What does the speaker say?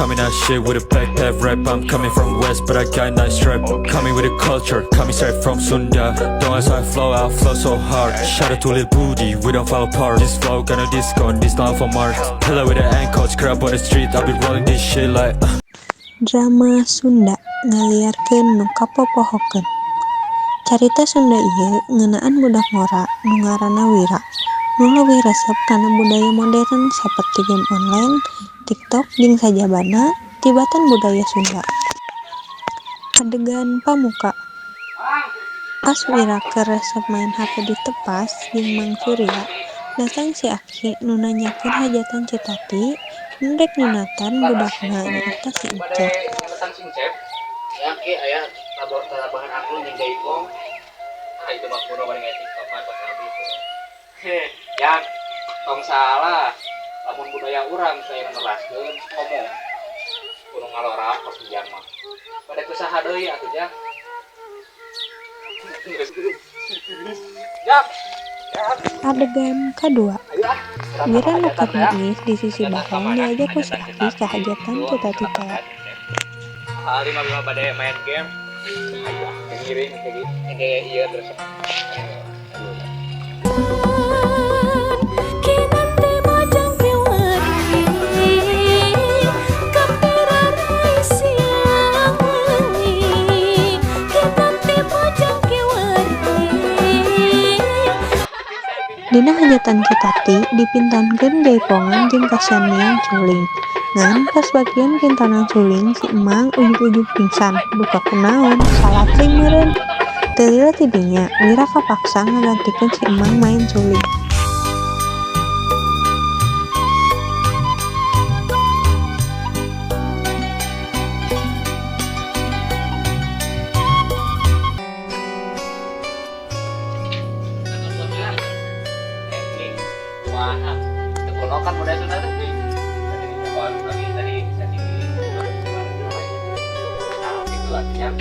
Coming out shit with a backpack rap. I'm coming from west, but I got nice strap. Coming with a culture, coming straight from Sunda. Don't ask how I flow so hard. Shout out to Lil Booty, we don't fall apart. This flow got no discount, this not for Mars. Pillow with an ankle, crab on the street. I be rolling this shit like. Drama Sunda ngaliarkeun nu kapopohokeun. Carita Sunda ieu ngeunaan budak ngora nu ngaranna Wira, nu leuwih resep kana budaya modern saperti game online, TikTok jeung sajabana tibatan budaya Sunda. Adegan pamuka. Pas Wira keur resep maen hape di tepas jeung Mang Surya, datang si Aki nu nanyakeun hajatan Ceu Tati nu rek nyunatan budakna nyaeta si Encep. Ya ki aya tabahan aku jeung jaipong. Ah itu mah kuno bari TikTokan pas abi. Heh, yang tong salah. Lamun budaya urang saya neraskeun komo. Kuno ngalora pas hujan mah. Pada ku saha deui atuh jak. Jak. Adegan kadua. Ayo ah. Wira nu keur ngeis di sisi balong diajak ku si Aki ka hajatan Ceu Tati teh. Lima lima pada main game. Ayo ah, ngiring kayak gitu. Kayak iya terus. Dina hajatan Ceu Tati dipintonkeun jaipongan jeung kasenian suling. Ngan pas bagian pintonan suling si Emang ujug-ujug pingsan, duka kunaon, salatri meureun. Teu lila ti dinya, Wira kapaksa ngagantikeun si Emang maen suling. Wah, kuno kan budaya Sunda teh. Tadi tadi nah, itu artinya.